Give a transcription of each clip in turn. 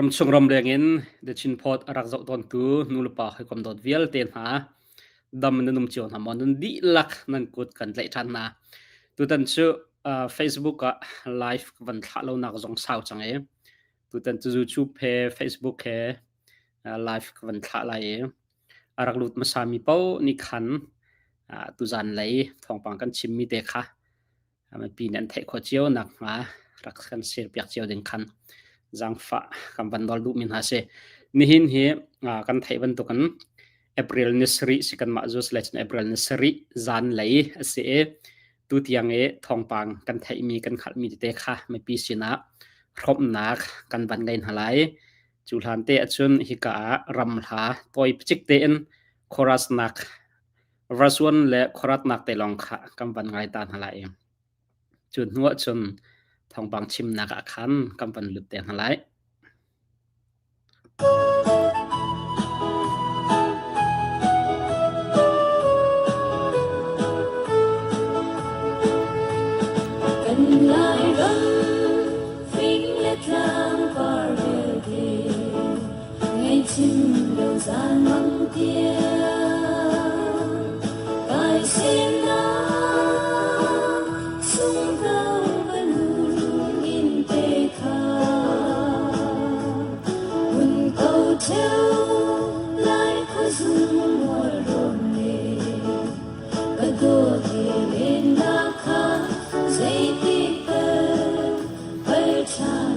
Ramchung ramleng in The Chin Post a rak zoh tawntu nulepa hawikom dawt vialte hna dam nan um cio hna maw? Nan dihlak nan kut kan tlaih ṭhan hna. Tutan cu uh, Facebook ah live ka van thlah lonak zong sau cang i tutan cu YouTube he Facebook he uh, live ka van thlah lai i a rak lut hmasami paoh nih khan uh, tuzan lei thawngpang kan chimmi te kha mipi nih an theih khawh cio nakhnga rak kan share-piak cio ding khan zaangfah kan van nawl duhmi hna si. Nihin hi kan theih bantukin April ni sarih si kanmah zu si lai cun April ni sarih zanlei a si i tutiang i thawngpang kan theihmi kan hngalhmi tete kha mipi sinah hrawmhnak kan van ngei hna lai. Cu hlan te ahcun hika ah ram hla tawi picik tein chorus nak Verse 1 le khuaratnak te lawng kha kan van ngai ta hna lai. Cu hnu ahcun thawngpang chimnak ah khan kan van lut te hna lai. Kan Lairam fing le tlang par vialte Ngaihchim lo zan mang tiang kai semnak sungto ka lung in te kha hun ko theu lai khuazung mual rawn le ka dawt he lennak kha zeitik tal pal ṭhan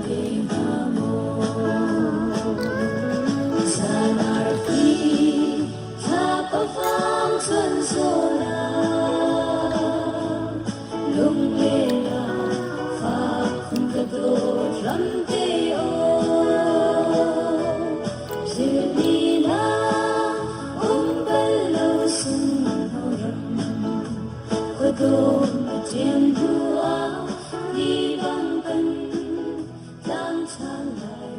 te hnga maw? Zan arfi thlapa fang chun zawn ah lunglen ah fak khun ka dawt ram te aw thilni na um bal lo sungho ram Khuadawm a ṭem hnuah ni bang kan tlang ṭhan lai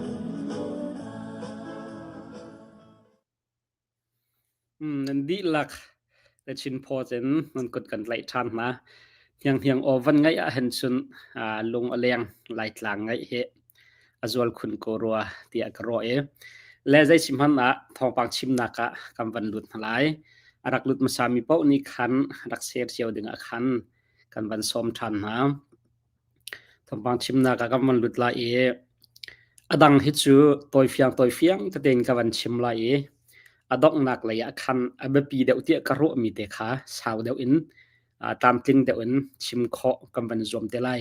lunglawn ah. Nan dihlak le Chinphaw cun nan kut kan tlaih ṭhan hna. Hnianghniang aw van ngaih ahhin cun lung a leng Laitlang ngaih hi a zual khun ko rua tiah ka ruah i le zeisihmanh ah thawngpang chimnak ah kan van lut hna lai. A rak lut hmasami paoh nih khan rak share cio dingah khan kan van sawm ṭhan hna. Thawngpang chimnak ah kan van lut lai i a dang hi cu tawifiang tawifiang tein ka van chim lai i a donghnak lei ah khan a biapi deuh tiah ka ruahmi te kha sau deuh in tlamtling deuh in chim khawh kan van zuam te lai.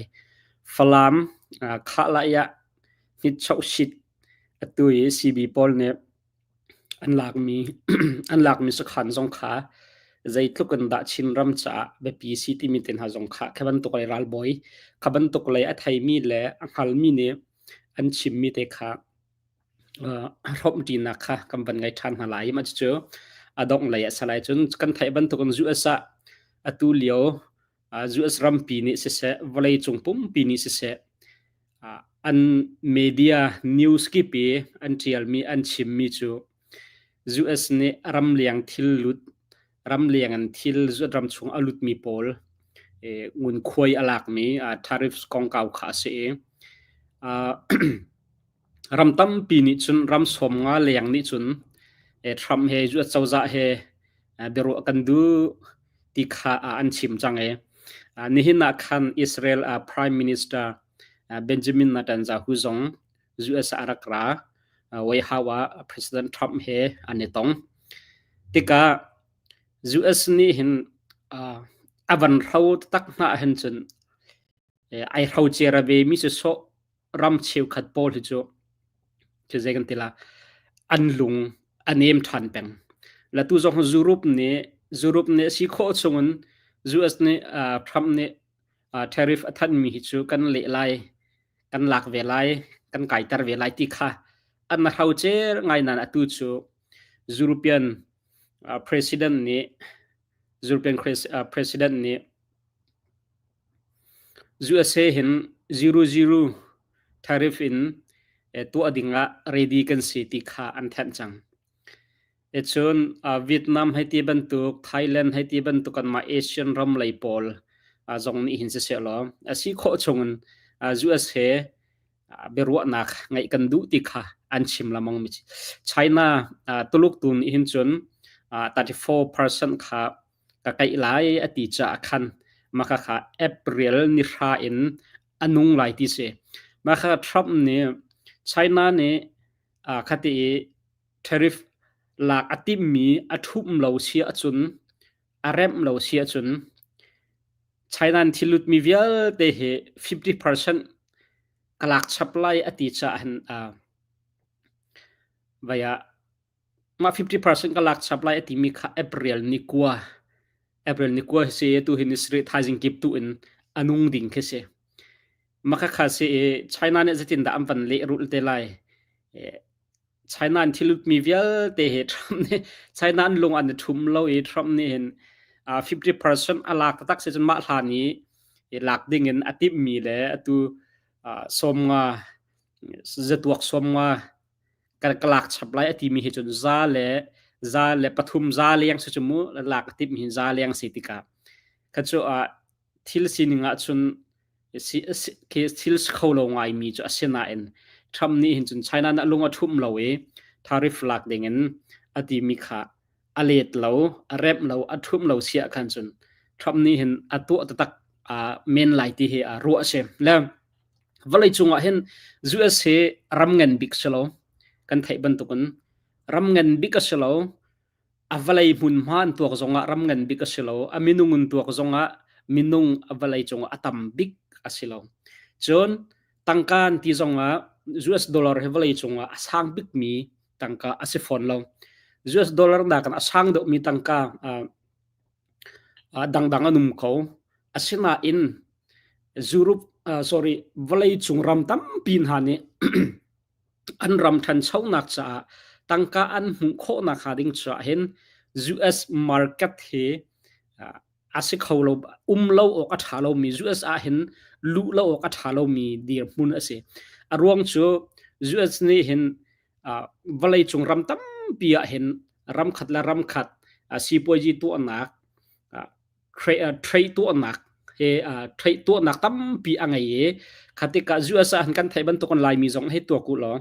Falam khah lai ah hnitchohsit atu i CB pawl nih an lakmi an lakmi sakhan zong kha zeitluk in dah Chinram caah biapi si timi te hna zong kha kha bantuk lei ralbawi kha bantuk lei a theimi le a hngalmi nih an chimmi te kha hrawmṭinak kha kan van ngei ṭhan hna lai. Mah cucu a dongh lei ah si lai. Cun kan theih bantukin US ah atu lio US rampi nih siseh, vawleicung pumpi nih siseh, an media news kip i an ṭialmi, an chimmi cu US nih ramleng thil lut, ramleng in thil ram chung a lutmi pawl ngunkhuai a lakmi tariffs kongkau kha a si i Ram tampi nih cun ram sawmnga leng nih cun Trump he US cozah he biaruah kan duh ti kha an chim cang i nihin ah khan Israel Prime Minister Benjamin Netanyahu zong US ah a rak ra. White House ah President Trump he an i tong. Tikah US nih hin a van hro taktak hna ahhin cun ai hrocer ve mi cu sawh ram cheukhat pawl hi cu cu zei kan ti la an lung a nem ṭhan peng. La tu zong Europe nih Europe nih si khawh chungin US nih uh, Trump nih uh, tariff a thanmi hi cu kan leh lai kan lak ve lai kan kaiter ve lai ti kha an hrocer ngai nan atu cu European uh, president nih European president nih USA hin zero zero tariff in tuah dingah ready kan si ti kha an thanh cang. Cun Vietnam hei ti bantuk, Thailand hei ti bantuk anmah Asian ram lei pawl zong nih hin siseh law a si khawh chungin US he Biaruahnak ngeih kan duh ti kha an chim lamang mi China Tuluk tu nih hin cun 34% kha ka kaih lai a ti caah khan maka kha April ni hra in a nung lai ti si. Maka Trump nih China nih khati i tariff lak a timmi a ṭhum lo si ahcun a remh lo si ahcun China in thil lutmi vialte hi 50% ka lak chap lai a ti caah hin vai ah mah 50% ka lak chap lai a timi kha April ni kua April ni kua si tu hi ni sarih thaizing kip tu in a nung ding khi si. Maka kha si i China nih zeitindah an van lehrulh te lai. China an thilutmi vialte hi Trump nih China an lung an i ṭhum lo i Trump nih hin 50% a lak taktak si cun mah hlan i lak ding in a timhmi le atu sawmnga zatuak sawmnga ka lak chap lai a timi hi cun za le pathum za leng si cu mu lak a timhmi za leng si tikah kha cu thil sining ahcun thil si kho lo ngaimi cu a si nain Trump nih hin cun China nih a lung a ṭhumh lo i tariff lak dingin a timi kha a let lo, a remh lo, a ṭhumh lo si ah khan cun Trump nih hin a tuah taktak men lai ti hi ruah a si. Le vawleicung ah hin US hi ram ngan bik si lo, kan theih bantukin ram ngan bik a si lo, A vawlei hmunhma an tuak zongah ram ngan bik a si lo. A minung in tuak zongah minung a vawlei cungah a tam bik a si lo. Cun tangka an ti zongah US dollar hi vawlei cungah a sang bikmi tangka a si fawn lo. US dollar nakin a sang deuhmi tangka dangdang an um ko. Asinain Europe, sorry, vawlei cung ram tampi hna nih an ram ṭhanchonak caah tangka an hmuh khawhnak hnga ding caah hin US market hi a si kho lo um lo awk a ṭha lomi US ah hin luh lo awk a ṭha lomi dirhmun a si. A ruang cu US nih hin vawleicung ram tampi ah hin ram khat le ram khat sipuazi tuahnak trade tuahnak he trade tuahnak tampi a ngei i khatikah US ah kan theih bantuk in Laimi zong hei tuak u law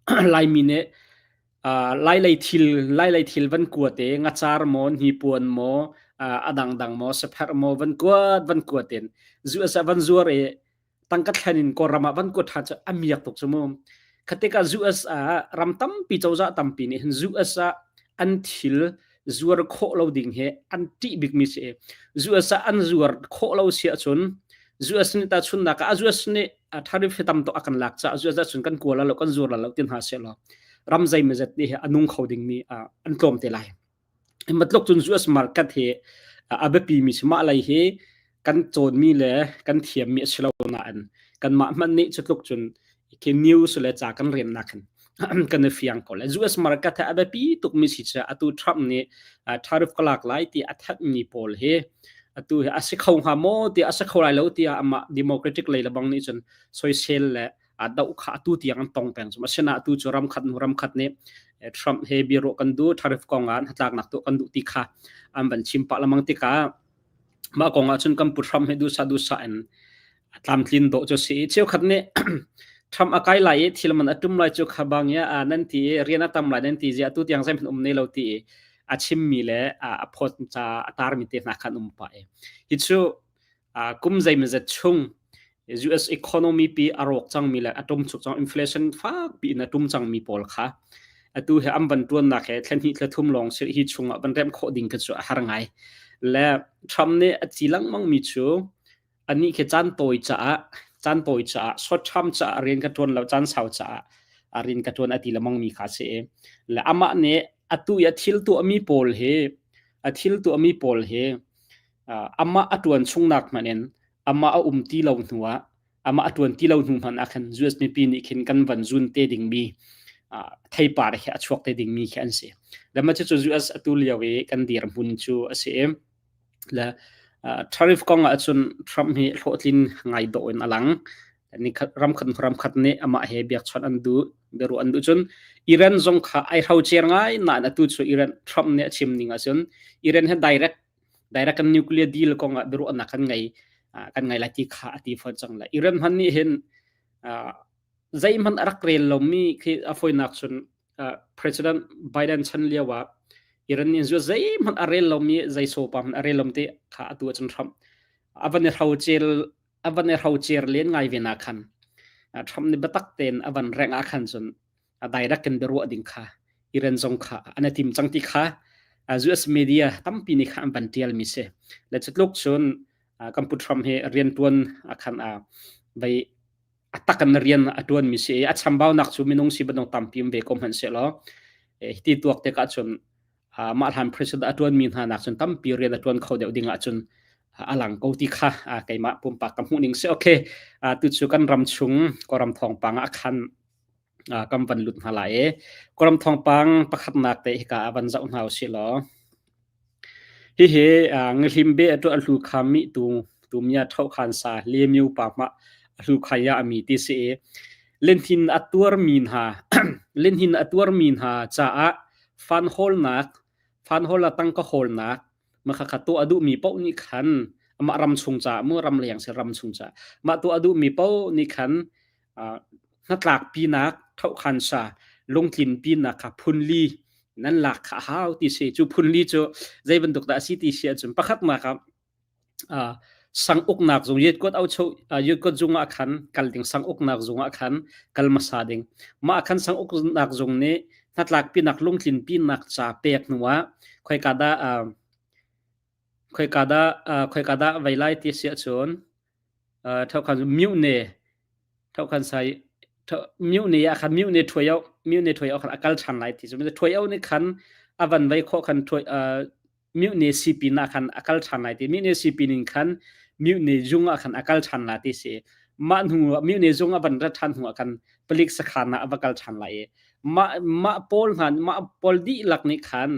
Laimi nih Lailei thil van kuat i ngacar maw hnipuan maw a dangdang maw sapherh maw van kuat van kuat in US ah van zuar i tangka thlen in Kawlram ah van kuat ṭhan cu a miak tuk cu mu. Khatikah US ah ram tampi cozah tampi nih hin US ah an thil zuar khawh lo ding hi an ṭih bikmi si. US ah an zuar khawh lo si ahcun US nih tahchunnak ah US nih tariff hi tam tuk a kan lak caah US ahcun kan kual lo kan zuar lo tin hna sehlaw ram zeimawzat nih hi a nung kho dingmi an tlawm te lai. Matluk cun US market hi a biapi mi si mah lei hi kan cawnmi le kan thiammi a si lo nain kanmah hmanh nih cutluk cun khi news le ca kan rennak hin kan i fiang ko le US market hi a biapi tukmi si caah atu Trump nih tariff ka lak lai ti a thanhmi pawl hi atu hi a si kho hnga maw ti a si kho lai lo tiah amah Democratic lei le bang nih cun soisel le a doh kha atu tiang an tong peng. Asinain atu cu ram khat hnu ram khat nih Trump he biaruah kan duh, tariff kong ah hnatlaknak tuah kan duh ti kha an van chim pah lengmang tikah mah kong ah cun kan pu Trump he duhsah duhsah in tlamtlin dawh cu si. Cheukhat nih Trump a kai lai i thil man a tum lai cu kha bang ya nan ti i rian a tam lai nan ti zia atu tiang zeihmanh um ne lo ti i a chimmi le a phawt ca a tarmi te hna khan um pah i hi cu kum zeimawzat chung US economy pi a rawk cangmi le a tum chuk cang inflation fak pi in a tum cangmi pawl kha atu he an van tuannak he thlen hnih thla thum lawng si hi chungah van rem khawh ding kha cu a har ngai le Trump nih a ci lengmang mi cu anih khi caan tawi caah caan tawi caah short term caah rian ka tuan lo caan sau caah a rian ka tuan a ti lemang mi kha si le amah nih atu i a thil tuahmi pawl hi a thil tuahmi pawl hi amah a ṭuan chungnak hmanh in amah a um ti lo hnuah amah a ṭuan ti lo hnu hmanh ah khan US mipi nih khin kan van zun te dingmi theipar hi a chuak te dingmi khi an si. Le mah cucu US atu lio i kan dirhmun cu a si i le tariff kong ah cun Trump hi hlawhtlin ngai dawh in a lang. Ni khat ram khat ram khat nih amah he biakchawnh an duh biaruah an duh cun Iran zong kha ai hrocer ngai nain atu cu Iran Trump nih a chim ning ahcun Iran he direct direct kan nuclear deal kong ah biaruahnak kan ngei kan ngei lai ti kha a ti fawn cang le Iran hman nih hin Zeihmanh a rak rel lomi khi a fawinak cun President Biden chan lio ah Iran nih zu zeihmanh a rel lomi zei sopa hmanh a rel lomi te kha atu ahcun Trump a van i hrocel a van i hrocer len ngai ve na khan Trump nih biatak tein a van reng ah khan cun a direct in biaruah ding kha Iran zong kha an i tim cang ti kha US media tampi nih kha an van tial mi si le cutluk cun kan pu Trump hi riantuan khan a vai a tak in rian a tuan mi si a chambaunak cu minung si bantuk tampi um ve ko hmanh se law hiti tuak te ka cun mah hlan president a tuan mi hna nak cun tampi rian a tuan kho deuh ding ah cun a lang ko ti kha keimah pumpak ka hmuh ning si okay tu cu kan ram chung Kawlram thawngpang ah khan kan van lut hna lai i Kawlram thawngpang pakhatnak te hika ah van zoh hna usih law hihi ngahlim be a tuah hlu kha mi tu tu mia tho khan sa le miu pa ma hlu khaya ami ti si i lenhin a tuar mi hna lenhin a tuar mi hna caah fan hawlnak fan hawl a tangka hawlnak Makhakha tuah a duhmi paoh nih khan amah ram chung caah mu ram leng si ram chung caah mah tuah a duhmi paoh nih khan hnatlak pinak thohkhan sa lungtlin pinak kha phunli nan lak kha a hau ti si cu phunli cu zei bantuk dah a si ti si ahcun pakhat nak ah sang uknak zung yetkot au cho yetkot zung ah khan kal ding sang uknak zung ah khan kal hmasa ding mah khan sang uknak zung nih hnatlak pinak lungtlin pinak ca pek hnu ah khoika dah khoika dah khoika dah vei lai ti si ahcun thokhan mute thokhan sai mute ah khan mute thuai mute thuai khan a kal ṭhan lai ti cu thuai nih khan a van vei khawh khan thuai mute sipi na khan a kal ṭhan lai ti mute sipi ning khan mute zung ah khan a kal ṭhan la ti si mah hnu mute zung a van rat ṭhan hnu ah khan palik sakhan ah a va kal ṭhan lai i mah mah pawl hna mah pawl dihlak nih khan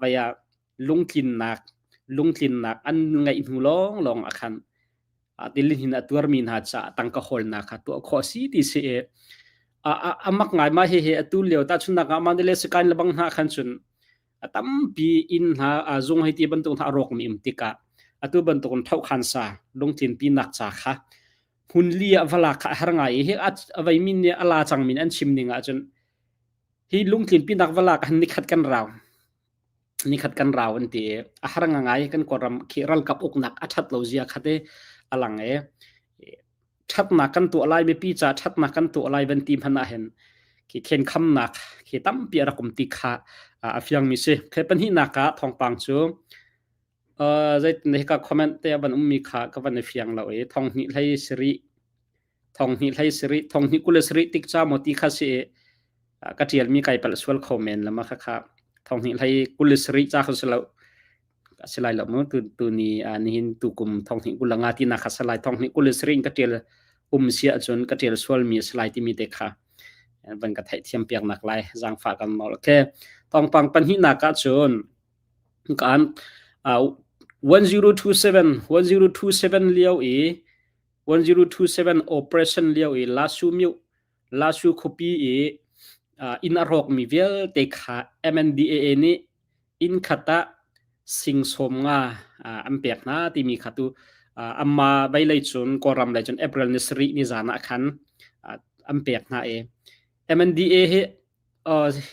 vaya lungtlinnak lungtlinnak an ngeih hnu lawng lawng ah khan tilin hin a tuarmi hna caah tangka hawlnak kha tuah khawh si ti si i a mak ngai ma hi hi atu lio ta chunnak ah Mandalay sikain lebang hna khan cun a tampi inn hna zung hei ti bantuk hna a rawkmi um tikah atu bantuk in thohkhan sa lungtlin pinak ca kha hmun li ah va lak kha a har ngai i hi a veimi nih a la cangmi an chim ning ahcun hi lungtlin pinak va lak han nikhat kan rau nikhat kan rau an ti i a har ngai kan kawlram khi ralkap uknak a that lo zia kha te a lang i ṭhatnak kan tuah lai mipi ca ṭhatnak kan tuah lai van ti hmanh ah hin khi khenkhamnak khi tampi a rak um ti kha a fiangmi si. Khi pahnihnak ah thawngpang cu zeitin hika comment te a van ummi kha ka van i fiang lo i thong hnih hlei sarih thong hnih hlei sarih thong hnih 27 tik ca maw ti kha si i ka ṭialmi kai palh sual kho men lama kha kha thong hnih hlei 27 ca kha si lo a si lai lo mu tu tu ni nihin tu kum thong hnih 25 ti na kha salai thong hnih 27 in ka ṭial um si ahcun ka ṭial sualmi a si lai timi te kha van ka theihthiam piak nak lai zaangfah kan nawl okay thawngpang pahnihnak ah cun kan 1027 1027 lio i 1027 operation lio i Lasu Myu Lasu khuapi i inn a rawkmi vialte kha MNDAA nih inn khat ah sing sawm nga an pek hna timi kha tu amma veilei cun Kawlram lei cun April ni sarih ni zan ah khan an pek hna i MNDA hi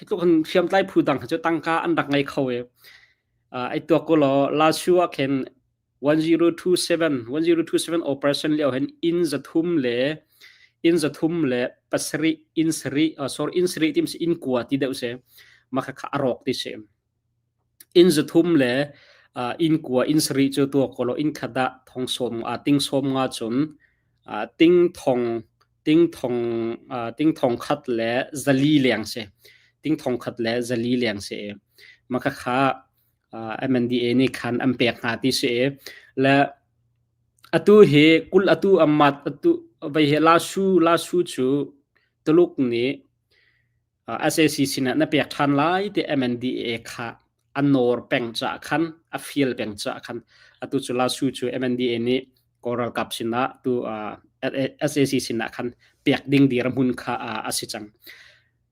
tluk in hriamtlai phu dang cu tangka an rak ngei kho i ai tuak ko law Lasu ah khin 1027 1027 operation lio hin inn zathum le inn zathum le pasarih inn sarih sorry inn sarih tim si inn kua ti deuh se maka kha a rawk ti si inn zathum le inn kua inn sarih cu tua kolo inn khada thong som a ting som nga chun ting thong ting thong ting thong khat le zali leng se ting thong khat le zali leng se maka kha MNDA nih khan an pek hna ti si i le atu hi kul atu amat atu vei hi lasu lasu cu Tuluk nih SAC sinah na pek ṭhan lai ti MNDA kha an nawr peng caah khan a fial peng caah khan atu cu lasu cu MNDA nih Kawl ralkap sinah tu SAC sinah khan pek ding dirhmun kha a si cang.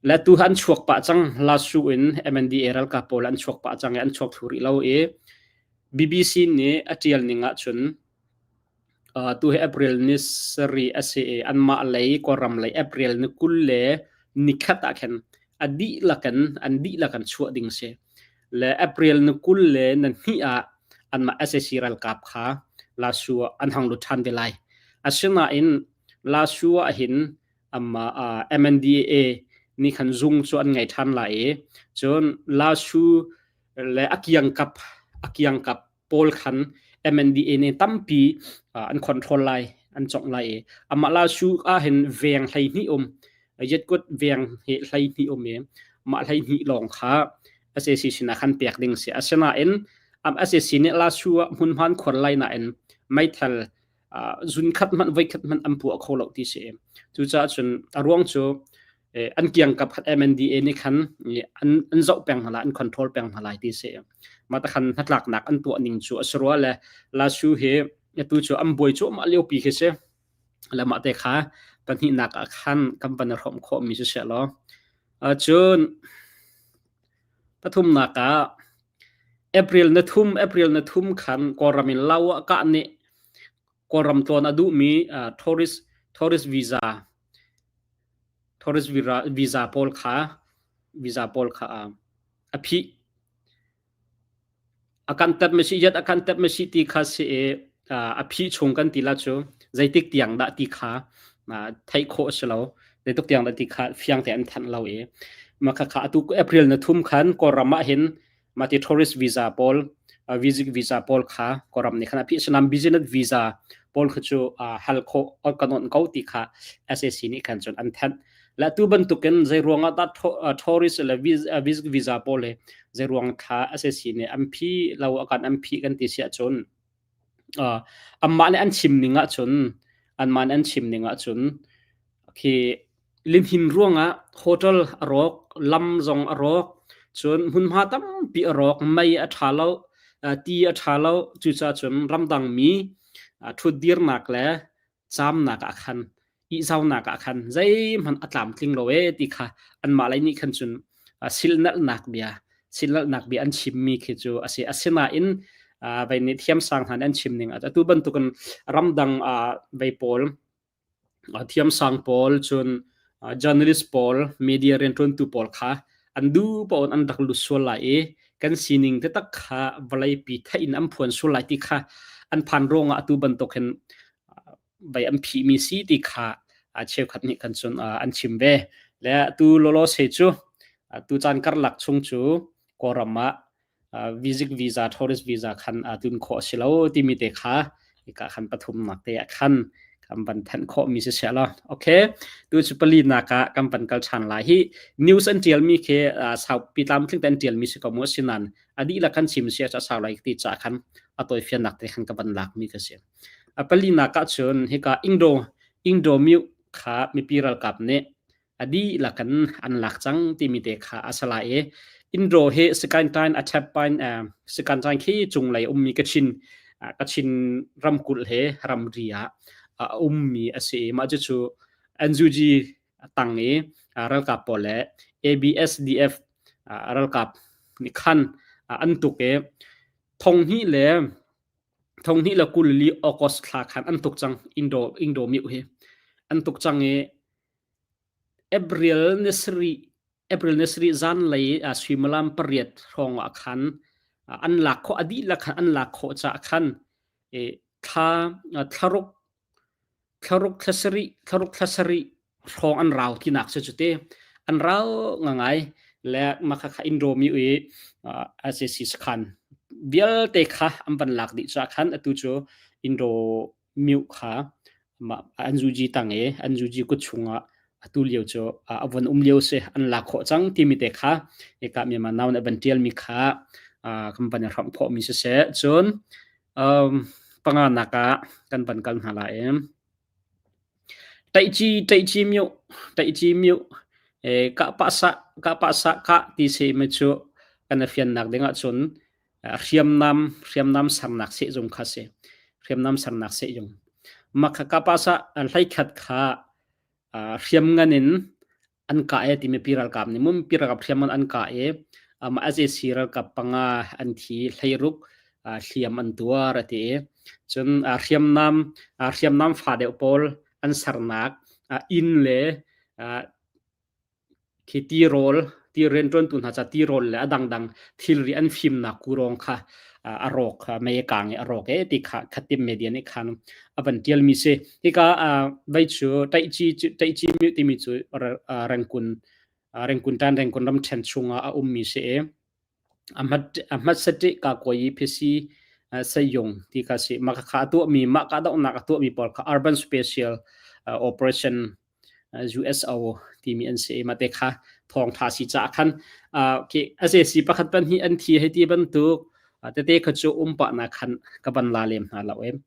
Le tu an chuak pah cang Lasu in MNDA ralkap pawl an chuak pah cang i an chuak thlu rih lo i BBC nih a ṭial ning ahcun Tu hi April ni sarih a si i anmah lei Kawlram lei April ni 20 le nikhat ah khin a dihlak in an dihlak in chuah ding si. Le April ni 20 le ni hnih ah anmah sac ralkap kha Lasu ah an hong lut ṭhan te lai. Asinain Lasu ah hin amah MNDAA nih khan zung cu an ngei ṭhan lai i cun Lasu le a kiangkap a kiangkap pawl khan MNDA nih tampi an control lai an congh lai i amah Lasu ah hin veng 12 um yetkut veng hi 12 um i mah 12 lawng kha SAC sinah khan pek ding si. Asinain SAC nih Lasu ah hmunhma an khuar lai nain meithal zun khat hmanh voi khat hmanh an puah kho lo ti si. Cucaah cun a ruang cu an kiangkap khat MNDA nih khan an an zoh peng hna lai, an control peng hna lai ti si. Mah takhan hnatlaknak an tuah ning cu a si rua le Lasu hi atu cu an buai cuahmah liopi khi si. Le mah te kha pahnihnak ah khan kan van i hrawmh khawhmi si seh law. Cun pathumnak ah April na thum April na thum khan Kawlram in lau ah kah nih Kawlram tlawn a duhmi tourist tourist visa tourist visa pawl kha visa pawl kha a phih. A kan tep ma si yat a kan tep ma si ti kha si i a phih chung kan ti la cu zeitik tiang dah ti kha theih khawh a si lo. Zeituk tiang dah ti kha fiang te an thanh lo i mah khakha atu April na thum khan Kawlram ah hin mah ti tourist visa pawl visit visa pawl kha Kawlram nih khan a phih sinam business visa pawl kha cu hal khawh kan on ko ti kha SAC nih khan cun an thanh. Le atu bantukin zei ruangah dah tourist le visit visa pawl hi zei ruang kha SAC nih an phi lo a kan an phi kan ti si ahcun anmah nih an chim ning ahcun anmah nih an chim ning ahcun khi linhin ruangah hotel a rawk, lam zong a rawk, cun hmunhma tampi a rawk, mei a ṭha lo, ti a ṭha lo, cucaah cun ramdang mi ṭhutdirnak le caamnak ah khan ihzaunak ah khan zeihmanh a tlamtling lo ee ti kha anmah lei nih khan cun silnalhnak bia silnalhnak bia an chimmi khi cu a si. Asinain vei nih thiamsang hna nih an chim ning ah atu bantukin ramdang vei pawl thiamsang pawl cun journalist pawl media rianṭuantu pawl kha an duh paoh in an rak lut sual lai i kan sining taktak kha vawleipi theih in an phuan sual lai ti kha an phan ruangah atu bantuk hin vei an phihmi si ti kha cheukhat nih khan cun an chim ve. Le tu lawlaw se cu tu caan karlak chung cu Kawlram ah visit visa, tourist visa khan tlun khawh a si lo timi te kha hika khan pathumnak te ah khan kan van thanh khawhmi si seh law. Okay, tu cu palinak ah kan van kal ṭhan lai. Hi news an ṭialmi khi saupi tlamtling te an ṭialmi si ko mu asinan a dihlak kan chim si a sau lai ti ca khan a tawifiannak te khan ka van lakmi ka si. A palinak ah cun hika Indo Indo Myu kha mipi ralkap nih a dihlak in an lak cang timi te kha a si lai i Indo hi Sakaintain a Theppain Sakaintain khi cunglei ummi Kachin Kachin ramkulh he ramri ah a ummi a si i mah cucu NUG tang i ralkap pawl le ABSDF ralkap nih khan an tuk i thonghnih le 2024 August thla khan an tuk cang Indo Indo Myu hi an tuk cang i April ni sarih April ni sarih zanlei suimilam 8 hrawng ah khan an lak khawh a dihlak khan an lak khawh caah khan thla thlaruk thlaruk thla sarih thlaruk thla sarih hrawng an rau tinak si cu te an rau ngangai le mah kha Indo mi i SAC sakhan vialte kha an van lak dih caah khan atu cu Indo Myu kha mah an zuji tang i an zuji kut chungah atu lio cu a von um lio si an lak khawh cang timi te kha eka Myanmar Now nih a van tialmi kha kan van i hramh khawhmi siseh cun panganak ah kan van kal hna lai. Ṭaihci ṭaihci myu ṭaihci myu kah pah sah kah pah sah kah ti si mi cu kan i fiannak ding ahcun hriamnam hriamnam sernak sehzung kha si hriamnam sernak sehzung mah kha kah pah sah hleikhat kha hriamngan in an kah e timi pi ralkap nih mum pi ralkap hriamngan an kah i mah SAC ralkap panga an thi 16 hliam an tuar a ti i. Cun hriamnam hriamnam fa deuh pawl an sernak inn le Khi tirawl, ti rianṭuantu hna ca tirawl le a dangdang thilri an fimnak kurawng kha a rawk, mei a kaang i a rawk e ti kha khatim media nih khan a van ṭialmi si. Hika vei cu ṭaihci ṭaihci timi cu Rengkun Rengkun ṭan Rengkun ramṭhen chungah a ummi si i a hmatsati ka kawi phisi sayung ti kha si. Mah kha a tuahmi mah kahdohnak a tuahmi pawl kha Urban Special Operation USO timi an si i mah te kha thawngtha si caah khan khi SAC pakhat pan hi an thi hei ti bantuk tete kha cu um pah na khan ka ban la lem hna lo em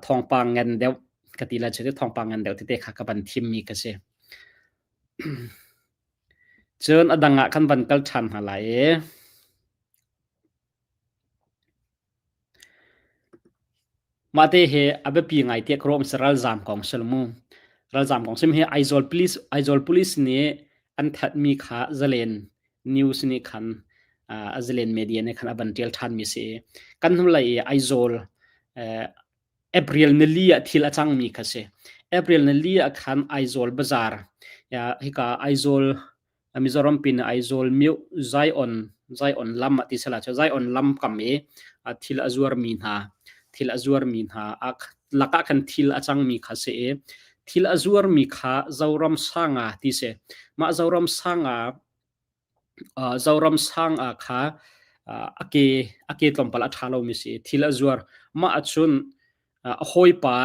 thawngpang ngan deuh ka ti la chu thawngpang ngan deuh tete kha ka ban thim mi ka si. Cun a dang ah kan van kal ṭhan hna lai i Mahte hi a biapi ngai tiah ka ruah ralzaam kong si lo mu. Ralzaam kong sim hi Aizawl Police Aizawl Police nih an thatmi kha Zalen News nih khan uh, Zalen Media nih khan a van ṭial ṭhanmi si. Kan hnulei i Aizawl uh, April nili ah thil a cangmi kha si. April nili ah khan Aizawl Bazaar ya hika Aizawl Mizoram pin Aizawl myo Zion Zion lam ah ti sala cu Zion lam kam i thil a zuarmi hna thil a zuarmi hna lakah khan thil a cangmi kha si i thil a zuarmi kha Zoram Sanga ti si. Mah Zoram Sanga Zoram Sanga kha a ke a ke tlawmpal a ṭha lomi si. Thil a zuar. Mah ahcun a hawipa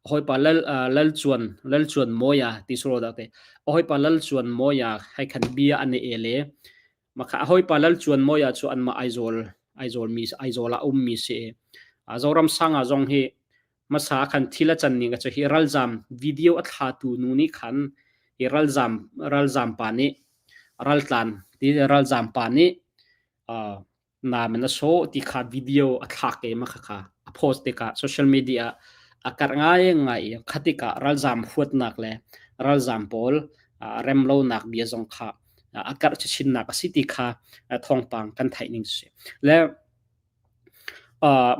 a hawipa Lal Lal Cuan Lal Cuan Mawia ti suro dah te a hawipa Lal Cuan Mawia hai khan bia an i el i makha a hawipa Lal Cuan Mawia cu anmah Aizawl Aizawl mi Aizawl ah ummi si i Zoram Sanga zong hi hmasa khan thil a can ning cu hi ralzam video a thlatu nu nih khan hi ralzam ralzam pa nih raltlan ti ralzam pa nih nam in a sawh ti kha video a thlak i mah kha a post tikah social media ah a karh ngaingai i kha tikah ralzaam huatnak le ralzaam pawl remlonak bia zong kha a karh chinnak a si ti kha thawngpang kan theih ning si. Le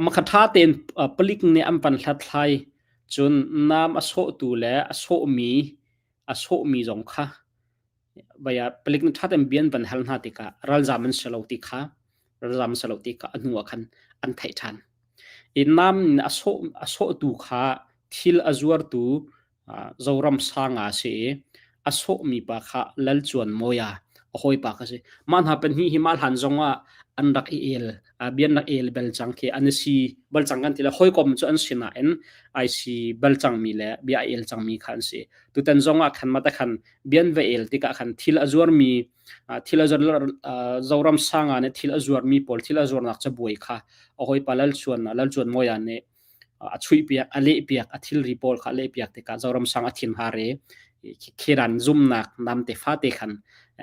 makha ṭha tein palik nih an van hlathlai cun nam a sawhtu le a sawhmi a sawhmi zong kha Vai ah palik nih ṭha tein bia an van hal hna tikah ralzaam an si lo ti kha ralzaam an si lo ti kha a hnu ah khan an theih ṭhan. I nam in a sawh a sawhtu kha thil a zuartu Zoram Sanga a si i a sawhmi pa kha Lal Cuan Mawia a hawipa kha si. Mah hna pahnih hi mah hlan zong ah an rak i el bia an rak el bel cang khi an i si bal cang kan ti le hawikom cu an si nain ai si bal cangmi le bia a el cangmi kha an si. Tutan zong ah khan mah khan bian va el tikah khan thil a zuarmi thil a zuar Zoram Sanga nih thil a zuarmi pawl thil a zuarnak cabuai kha a hawipa Lal Chuan Lal Chuan Mawia nih a chuih piak a leh piak a thilri pawl kha a leh piak tikah Zoram Sang a thin har i khiran zumnak namte fate khan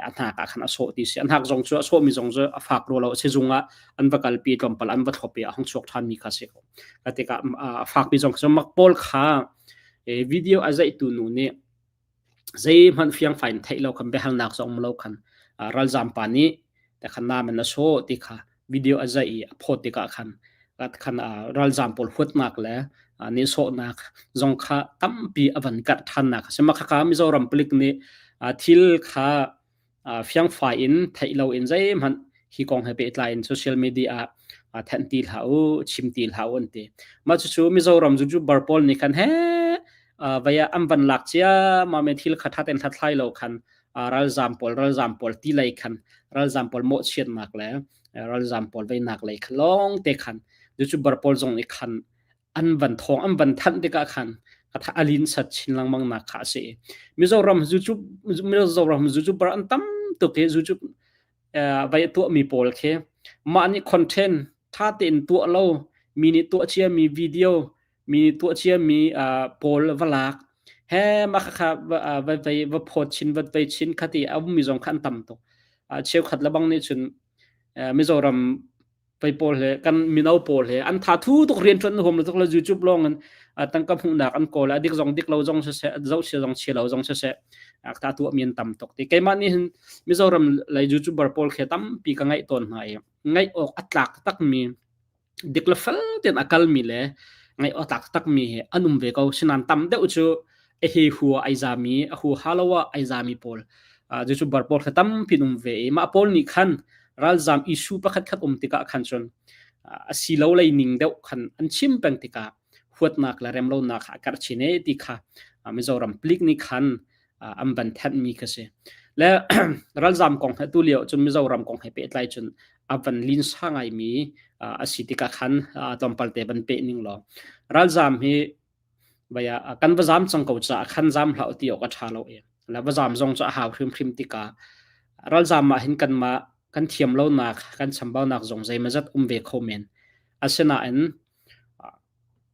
a hnak ah khan a sawh ti si a hnak zong cu a sawhmi zong cu a fak ro lo sizung ah an va kalpi tlawmpal an va thlop i a hung chuak ṭhanmi kha si ko ka tikah a fakpi zong cu mak pawl kha video a zaihtu nu nih Zeihmanh fiangfai in theih lo khan biahalnak zong um lo khan ralzaam pa nih te khan nam in a sawh ti kha video a zaih i a phawt tikah khan khan ralzaam pawl huatnak le nehsawhnak zong kha tampi a van karh ṭhannak a si. Mah khakha Mizoram palik nih thil kha fiangfai in theih lo in zeihmanh hi kong he pehtlai in social media ah thanh ti hlah u, chim ti hlah u an ti. Mah cucu Mizoram YouTuber pawl nih khan he vai ah an van lak cia ma me thil kha thaten hlathlai lo khan ralzam pawl ralzam pawl ti lei khan ralzam pawl mawhchiatnak le ralzam pawl veinak lei khan lawng te khan YouTuber pawl zong nih khan an van thawng an van thanh tikah khan katha alin sat chin lengmang nak kha a si. Mizoram YouTube Mizoram YouTuber an tam tuk i YouTube vai tuah mi pawl khi mah nih content tha tein tuah lo mi nih tuah cia mi video mi nih tuah cia mi pawl va lak he mah kha va vai va phawt chin va vai chin khati a um mi zong kha an tam tuk. Cheukhat lebang nih cun Mizoram pei pawl he kan mino pawl he an tha thu tuk rian ṭuan huam lo tuk le YouTube lawng in tangka hmuhnak an kawl a dik zong dik lo zong siseh zoh chia zong chia lo zong siseh ta tuah mi an tam tuk ti keimah nih hin Mizoram lei YouTuber pawl khi tampi ka ngaih tawn hna i ngaih awk a tlak tak mi dik le fel tein a kal mi le Ngaih awk tlak takmi hi an um ve ko. Sinain tam deuh cu a he hua ai zami, a hu ha lo ah ai zami pawl cucu bar pawl kha tampi an um ve i mah pawl nih khan ralzam issue pakhat khat um tikah khan cun a si lo lei ning deuh khan an chim peng tikah huatnak le remlonak kha a karh chin e ti kha Mizoram palik nih khan an van thanhmi kha si. Le ralzam kong he tu lio cun Mizoram kong he pehtlai cun a van linsa ngaimi a si tikah khan tlawmpal te van peh ning law ralzam hi vaya kan va zam cang ko caah khan zam hlah ti awk a ṭha lo i la va zam zong cu a hau hrimhrim tikah ralzam ah hin kanmah kan thiam lonak kan chambaunak zong zeimazat um ve kho men asinain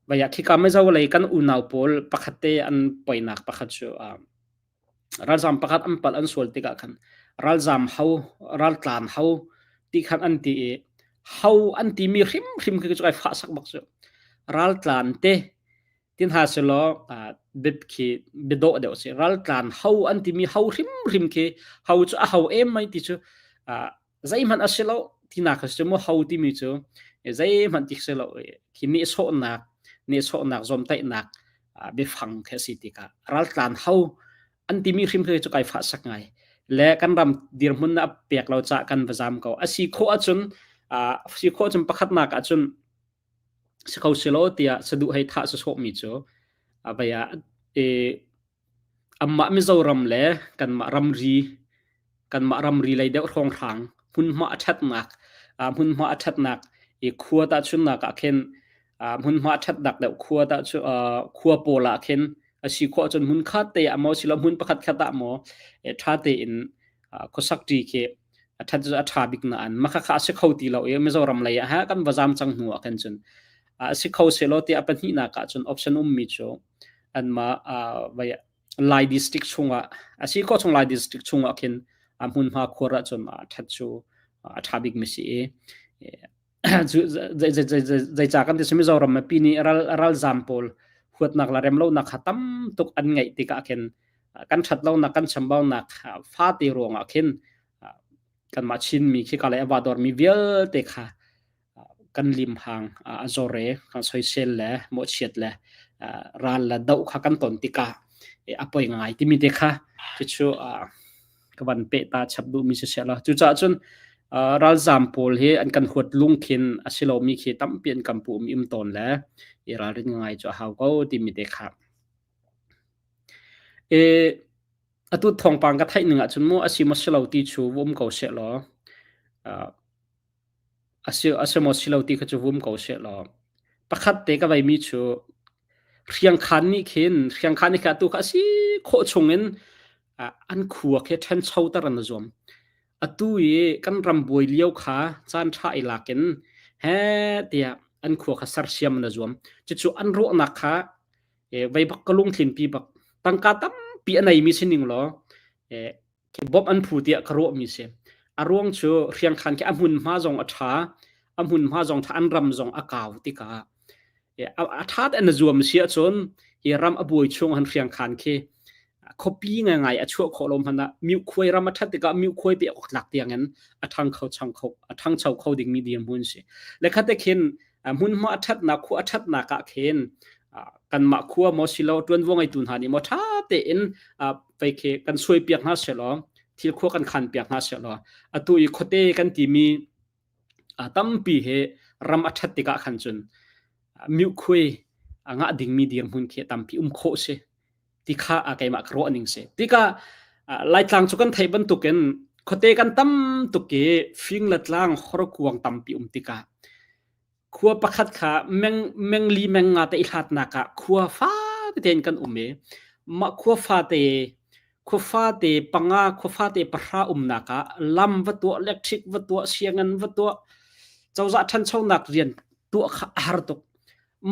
Vaya khika Mizo lei kan unau pawl pakhat te an poinak pakhat cu ralzam pakhat an palh an sual tikah khan ralzam ho raltlan ho ti khan an ti i ho an timi hrimhrim khi cu ai fah sak bak cu raltlan te tin ha selaw bip khi biadawh deuh si raltlan ho an timi ho hrimhrim khi ho cu a ho em mai ti cu zeihmanh a si lo tinak a si mu ho timi cu zeihmanh ti si lo khi nehsawhnak nehsawhnak zawmtaihnak biafang khi a si tikah raltlan ho an timi hrim khi cu kai fah sak ngai le kan ram dirhmun na pek lo ca kan va zam ko a si khawh ahcun si khawh ahcun pakhatnak ahcun si kho si lo tiah saduh hei thah sawsawh mi cu vaya e Anmah Mizoram le kanmah ramri kanmah ramri lei deuh hrawnghrang hmunhma a ṭhatnak hmunhma a ṭhatnak i khua tahchunhnak ah khin hmunhma a ṭhatnak deuh khua tah cu khua pawl ah khin a si khawh ahcun hmunkhat te ah maw silo hmun pakhat khat ah maw ṭha tein khuasak ṭi khi a ṭhat cu a ṭha bik nain mah khakha a si kho ti lo i Mizoram lei ah kan va zam cang hnu ah khin cun a si kho sehlaw tiah pahnihnak ah cun option ummi cu anmah vai Lai district chungah a si ko chung Lai district chungah khin a hmunhma khuar ahcun a ṭhat cu a ṭha bik mi si i zeica kan ti Mizoram mipi nih ral ralzam pawl huatnak le remlonak kha tam tuk an ngeih tikah khin kan ṭhat lonak kan chambaunak fate ruangah khin kanmah Chinmi khi ka le a va dormi vialte kha kan limhang a zor i kan soisel le mawhchiat le ral le doh kha kan ton tikah a poi ngai timi te kha cucu ka van peh ta chap duhmi si seh law cucaah cun ralzaam pawl hi an kan huat lungkhin a si lomi khi tampi an kan puh um tawn le i ralrin ngai cu a hau ko timi te kha. E, atu thawngpang ka theih ning ahcun mu a si maw si lo ti chu um ko seh law A si a si maw si lo ti kha cu vum ko sehlaw pakhat te ka veimi cu hriangkhan nih khin hriangkhan nih khin atu kha a si khawh chungin an khua khi ṭhanchoter an i zuam. Atu i kan ram buai lio kha caan ṭha i lak in heh tiah an khua kha sersiam an i zuam. Cucu an ruahnak kha vei bak ka lungtlinpi bak tangka tampi a neimi si ning law bawmh an phu tiah ka ruahmi si. A ruang cu hriangkhan khi a hmunhma zong a ṭha, a hmunhma zong ṭha, an ram zong a kau tikah a ṭha tein na zuam si ahcun hi ram a buai chung han hriangkhan khi khuapi ngaingai a chuah khawh lo hmanh ah miukhuai ram a ṭhat tikah miukhuai pe awk tlak tiangin a ṭhang kho chang kho a ṭhangcho kho dingmi dirhmun si. Le khate khin hmunhma a ṭhatnak khua a ṭhatnak ah khin kanmah khua maw silo ṭuanvo ngeitu hna nih maw ṭha tein pei khi kan suaipiak hna sehlaw thil khua kan khanpiak hna sehlaw atu i khuate kan timi tampi he ram a ṭhat tikah khan cun miukhui a ngah dingmi dirhmun khi tampi um khawh si ti kha keimah ka ruah ning si tikah Laitlang cu kan theih bantukin khuate kan tam tuk i fing le tlang horkuang tampi um tikah khua pakhat kha meng mengli meng nga te i hlatnak ah khua fa tein kan um i mah khua fate khua fate panga khua fate pahra umnak ah lam va tuah electric va tuah sianginn va tuah cozah ṭhanchonak rian tuah kha a har tuk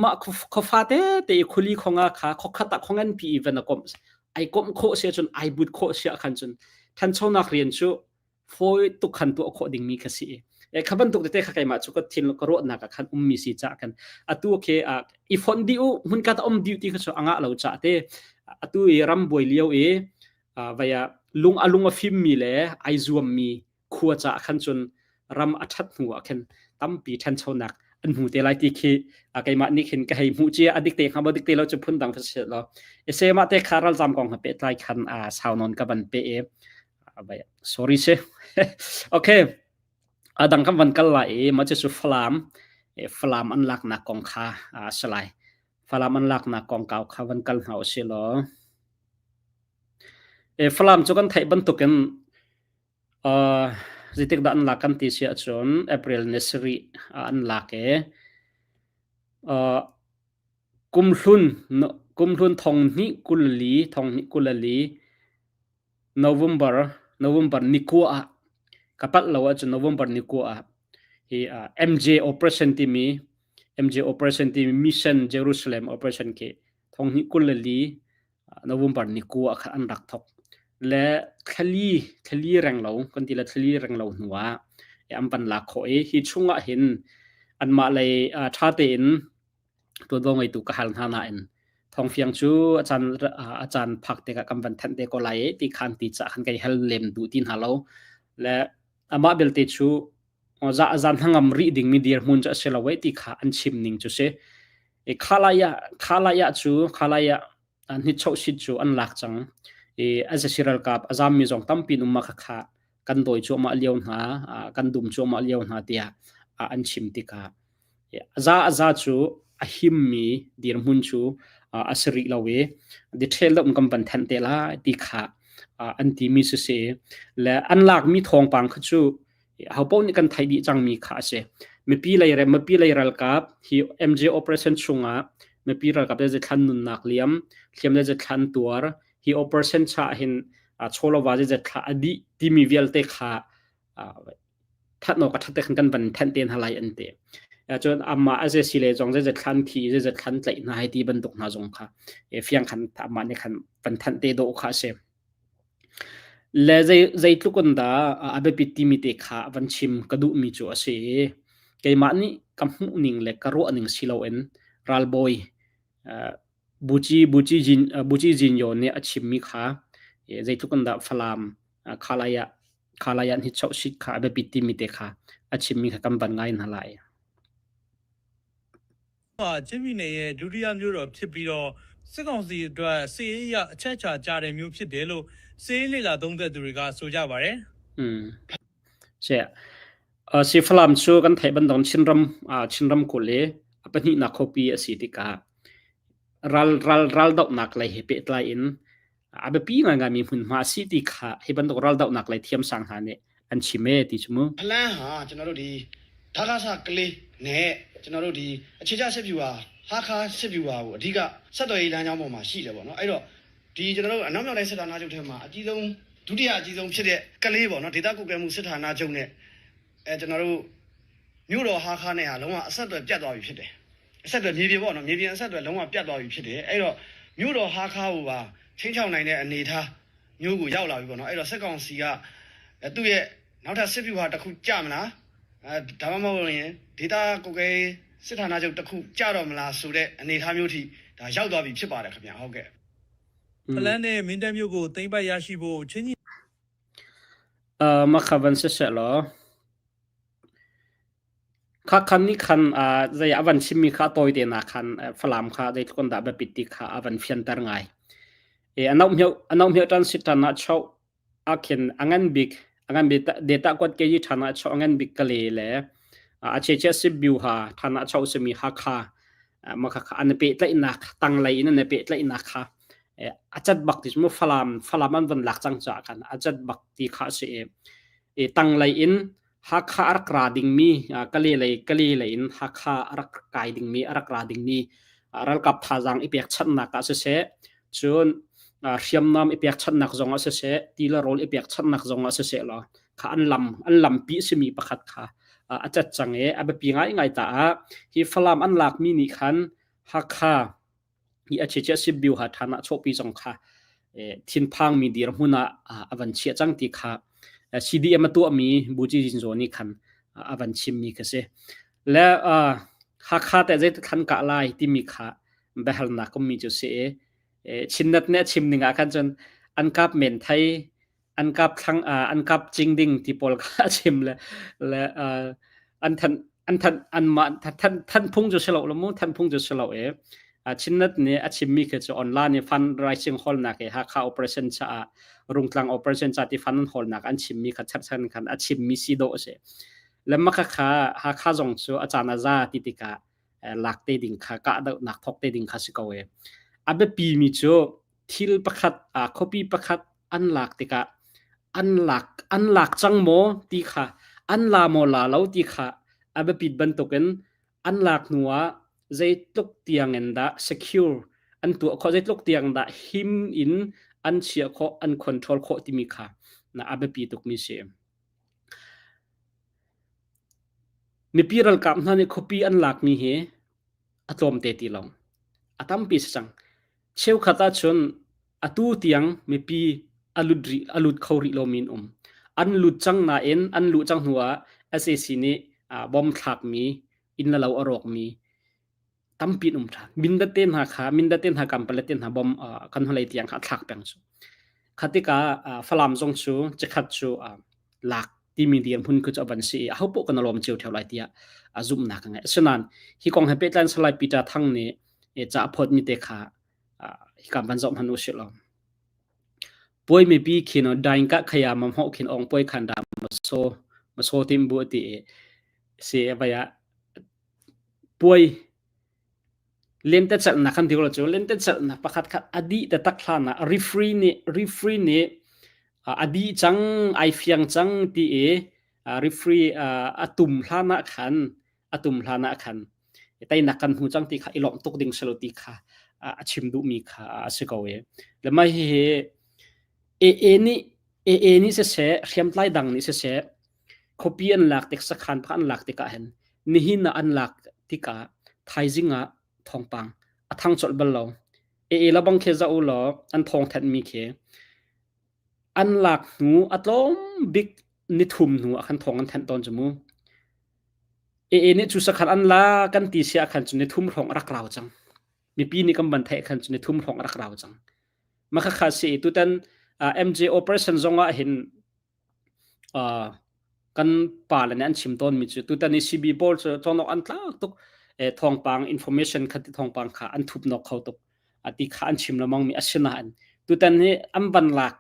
mah khua fate te i khuli khonga kha khokhat ah khongan pi i van a komh ai komh khawh si ahcun ai but khawh si ahkhan cun ṭhanchonak rian cu fawi tuk khan tuah khawh dingmi kha si e kha bantuk tete kha keimah cu ka thin ka ruahnak ah khan ummi si ca kan atu khi i fonh dih u hmun ka ta um dih ti kha cu anga lo ca te atu i ram buai lio i vaya lung a lung a fim mi le ai zuam mi khua ca khan cun ram a that hnu ah khin tampi ṭhanchonak an hmu te lai ti khi keimah nih khin ka hei hmuh cia a dik te kha bo dik te lo cu phun dang fa si lo ese mah te kha ralzam kong ha pe tlai khan a sau non ka van pe e. Sorry se. Okay, adang kan van kal lai i ma cu Falam, Falam an laknak kong kha a si lai. Falam an laknak kongkau kha van kal hna usih law. Falam cu kan theih bantukin zeitik dah an lak kan ti si ahcun April ni sarih ah an lak i kumhlun kumhlun 2024 2024 November November ni kua ah ka palh lo ahcun November ni kua ah hi MJ operation timi MJ operation timi Mission Jerusalem operation khi 2024 November ni kua ah khan an rak thok. Le thlali thlali reng lo kan ti le thlali reng lo hnu ah an van lak khawh i hi chungah hin anmah lei ṭha tein Tuanvo ngeitu ka hal hna nain thawngfiang cu a caan a caan phak tikah kan van thanh te ko lai i ti khan ti cah khan kai hal lem duh ti hna lo. Le amah belte cu za zan hangam rih dingmi dirhmun cu a si lo ei ti kha an chim ning cu si. E khalaya khalaya cu khalaya hnichoh sit cu an lak cang. I azasi ralkap a zammi zong tampi in um ma kha kha kan dawi cuahmah lio hna, kan dum cuahmah lio hna tiah an chim tikah za a za cu a himmi dirhmun cu a si rih lo i detail deuh in kan van thanh te lai ti kha an timi si si. Le an lakmi thawngpang kha cu ahopaoh nih kan theih dih cangmi kha a si. Mipi lei mipi lei ralkap hi MJ operation chungah mipi ralkap le zethlan nunnak liam, hliam le zethlan tuar, hi operation cha hin chawlova zeizat thla a dih timi vialte kha that awk a that te khan kan van thanh te hna lai an ti. Cun amah a ze si le zong zeizat thlan thi zeizat thlan tlaih hna hei ti bantuk hna zong kha fiang khan amah nih khan van thanh te dawh kha a si. Le zei zeitluk in dah a biapit timi te kha van chim ka duhmi cu a si i keimah nih ka hmuh ning le ka ruah ning si loin ralbawi Buci Buci Jin Buci Jin Yo nih a chimmi kha zeitluk in dah Falam khalai ah khalai ah hnichoh sit kha a biapit timi te kha a chimmi kha kan van ngai hna lai. ချင်းပြည်နယ်ရဲ့ဒုတိယမြို့တော်ဖြစ်ပြီးတော့စစ်ကောင်စီအတွက်စစ်ရေးအရအချက်အချာကျတဲ့မြို့ဖြစ်တယ်လို့စစ်ရေးလေ့လာသုံးသပ်သူတွေကဆိုကြပါတယ်။อืม sia si Falam cu kan theih bantuk Chinram Chinram kulh i a pahnihnak khuapi a si tikah ral ral raldohnak lei he pehtlai in a biapi ngaingaimi hmunhma a si ti kha hi bantuk raldohnak lei thiamsang hna nih an chim ee ti cu mu. ဖလန်းဟာကျွန်တော်တို့ဒီဒါကာဆကလေးနဲ့ကျွန်တော်တို့ဒီအခြေချစစ်ဗျူဟာဟာခါစစ်ဗျူဟာကိုအဓိကဆက်သွယ်ရေးလမ်းကြောင်းပေါ်မှာရှိတယ်ပေါ့နော်အဲ့တော့ဒီကျွန်တော်တို့အနောက်မြောက်တိုင်းစစ်ဌာနချုပ်ထဲမှာအကြီးဆုံးဒုတိယအကြီးဆုံးဖြစ်တဲ့ကလေးပေါ့နော်ဒေသကုတ်ကဲမှုစစ်ဌာနချုပ်နဲ့အဲကျွန်တော်တို့မြို့တော်ဟာခါနဲ့ဟာလုံးဝအဆက်အသွယ်ပြတ်သွားပြီဖြစ်တယ်အဆက်အသွယ်မြေပြင်ပေါ့နော်မြေပြင်အဆက်အသွယ်လုံးဝပြတ်သွားပြီဖြစ်တယ်အဲ့တော့မြို့တော်ဟာခါကိုပါချင်းချောင်နိုင်တဲ့အနေအထားမျိုးကိုရောက်လာပြီပေါ့နော်အဲ့တော့စစ်ကောင်စီကသူ့ရဲ့နောက်ထပ်စစ်ဗျူဟာတစ်ခုကြမလားအဲဒါမှမဟုတ်ရင်ဒေတာကိုကဲစစ်ဌာနချုပ်တစ်ခုကြတော့မလားဆိုတဲ့အနေအထားမျိုးထိဒါရောက်သွားပြီဖြစ်ပါတယ်ခင်ဗျာဟုတ်ကဲ့ ဖလန်းနဲ့မင်းတပ်မြို့ကိုသိမ်းပိုက်ရရှိဖို့ချင်းညီ Mah kha van siseh law kha khan nih khan zei a van chimmi kha a tawi te nak khan Falam kha zeitluk in dah biapit ti kha a van fianter ngai. E a nohmioh ṭan si ṭan ah choh ah khin a ngan bik a ngan bik data kuat ke yi ṭhan ah choh a ngan bik kale le a chechia Sibiu ha ṭhan ah choh simi Hakha mah kha an i pehtlaihnak tanglei in an i pehtlaihnak kha a cat bak ti cu Falam Falam an van lak cang caah khan a cat bak ti kha a si i tanglei in Hakha a rak ra dingmi Kale lei Kale lei in Hakha a rak kai dingmi a rak ra dingmi ralkap thazaang i pekchanhnak ah siseh cun hriamnam i pekchanhnak zong ah siseh ti le rawl i pekchanhnak zong ah siseh law kha an lam an lampi a simi pakhat kha a cat cang i a biapi ngaingai ta ah hi Falam an lakmi nih khan Hakha hi a chichia Sibiu ha ṭhan ah chawhpi zong kha thinphangmi dirhmun ah a van chiah cang ti kha CDM a tuahmi Buci Jinzo nih khan a van chimmi kha si. Le Hakha te zei thlan kah lai timi kha biahalnak ummi cu si i Chinnet nih a chim ning ah khan cun an kap men thai an kap thlang an kap cing ding ti pawl kha a chim le le an than. An thanh anmah thanh thanh phung cu si lo lo mu thanh phung cu si lo e. Chinnet nih a chimmi khi cu online i fundraising hawlnak i Hakha operation caah Rungtlang operation ca ti fund an hawlnak an chimmi kha cherhchan khan a chimmi si dawh a si. Le maka kha Hakha zong cu a caan a za ti tikah lak te ding kha kahdohnak thawk te ding kha si ko e. A biapi mi cu thil pakhat khuapi pakhat an lak tikah an lak an lak cang maw ti kha an la maw la lo ti kha a biapit bantukin an lak hnu ah zeitluk tiang in dah secure an tuah khawh zeitluk tiang dah him in an chiah khawh an control khawh timi kha na a biapi tukmi si. Mipi ralkap hna nih khuapi an lakmi hi a tlawmte ti lo. A tampi si cang. Cheukhat ahcun atu tiang mipi a lut rih a lut kho rih lomi an um. An lut cang nain an luh cang hnu ah sac nih bom thlakmi inn le lo a rawkmi tampi an um ṭhan. Mindat te hna kha Mindat te hna Kampalet te hna bom kan hnulei tiang kha a thlak peng cu. Kha tikah Falam zong cu chikkhat cu lak timi dirhmun khu cu a van si i ahopaoh kan lawm cio ṭheo lai tiah a zumhnak ka ngei. Asinain hi kong he pehtlai in Salai Peter Thang nih ca a phawtmi te kha hika van zoh hmanh u sih law. Puai mipi khin daing ka khaya ma hmoh khin ong puai khan da ma so ma so tim bu ti si vai ah puai lentecelhnak kan ti ko cu lentecelhnak pakhat khat a dih taktak hlan ah referee nih referee nih a dih cang ai fiang cang ti i referee a tum hlan ah khan a tum hlan ah khan teinak kan hmu cang ti kha i lawmh tuk ding si lo ti kha a chim duhmi kha a si ko i le mah hihi AA nih AA nih siseh hriamtlai dang nih siseh Khuapi an lak tik sakhan pakhat an lak tikah hin nihin ah an lak tikah thaizing ah thawngpang a thang colh bal lo. AA labang khi zoh u law an thawng thenhmi khi an lak hnu a tlawm bik nithum hnu ah khan thawng an thenh tawn cu mu. AA nih cu sakhan an la kan ti si ah khan cu nithum hrawng a rak rau cang. Mipi nih kan van theih khan cu nithum hrawng a rak rau cang. Mah khakha si tutan MJ operation zong ah hin Kan pale nih an chim tawnmi cu tutan i CB pawl cu cawnawk an tlak tuk. Thawngpang information kha ti thawngpang kha an thupnawk kho tuk. Ti kha an chim lengmang mi a si nain tutan hi an van lak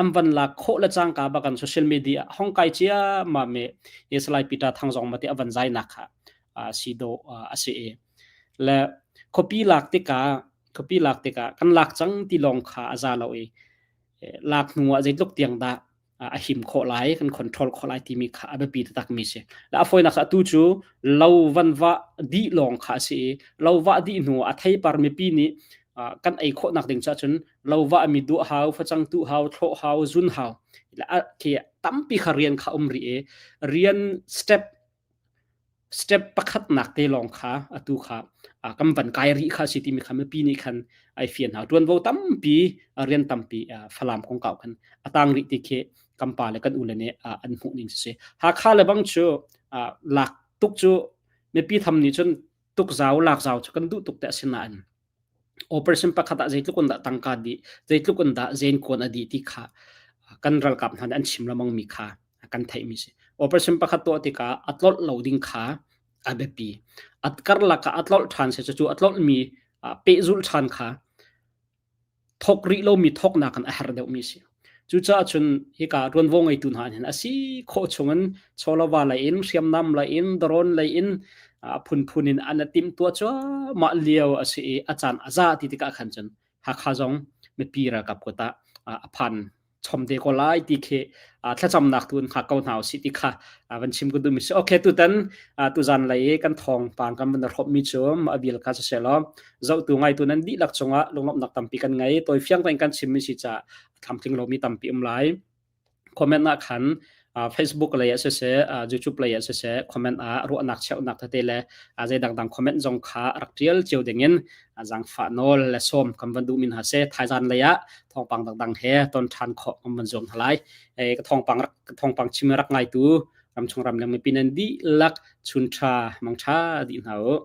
an van lak khawh le cangka bak an social media hong kai ciammam i Salai Peter Thang zong mate a van zainak kha si dawh a si i le khuapi lak tikah khuapi lak tikah kan lak cang ti lawng kha a za lo i lak hnu ah zeitluk tiang dah a him khawh lai kan control khawh lai timi kha a biapi taktak mi si la a fawinak atu cu lo van va dih lawng kha a si i lo va dih hnu a theipar mipi nih kan ei khawh nak ding cha cun lo va mi duh hau facang tu hau thlo hau zun hau khi tampi kha rian kha um ri i rian step Step pakhatnak te lawng kha atu kha kan van kai rih kha si timi kha mipi nih khan ai fian hau. Ṭuanvo tampi, rian tampi Falam kongkau khan a tang rih ti khi kan pa le kan u le nih an hmuh ning si. Hakha le bang cu lak tuk cu mipi tham nih cun tuk zau lak zau cu kan duh tuk te a si nain operation pakhat ah zeitluk in dah tangka dih, zeitluk in dah zenkuan a dih ti kha kan ralkap hna nih an chim lengmang mi kha kan theihmi si. Operation pakhat tuah tikah a tlolh lo ding kha a biapi. A karlak ah a tlolh ṭhan si cu a tlolhmi pehzulh ṭhan kha thok rih lomi thoknak in a herh deuhmi si. Cucaah cun hika ṭuanvo ngeitu hna hin a si khawh chungin chawlava lei in, hriamnam lei in, drone lei in a phunphun in an timhtuah cuahmah lio a si i a caan a za ti tikah khan cun Hakha zong mipi ralkap kut ah a phan chom te ko lai ti khi thlacamnak tu in hngak ko hna usih ti kha van chim ka duhmi si. Okay, tutan tuzan lei i kan thawngpang kan van hrawmmi cu a bil kha siseh law zohtu ngaitu nan dihlak cungah lunglawmhnak tampi kan ngei. Tawifiang tein kan chimmi si caah tlamtling lomi tampi um lai. Comment ah khan Facebook lei ah siseh, YouTube lei ah siseh, comment ah ruahnak cheuhnak tete le zei dangdang comment zong kha rak tial cio dingin zaangfah nawl le sawm kan van duhmi hna si. Thaizan lei ah thawngpang dangdang he ton ṭhan khawh kan van zuam hna lai. Ka thawngpang rak ka thawngpang chim rak ngaitu ramchung ramleng mipi nan dihlak chun ṭha mang ṭha dih hna u.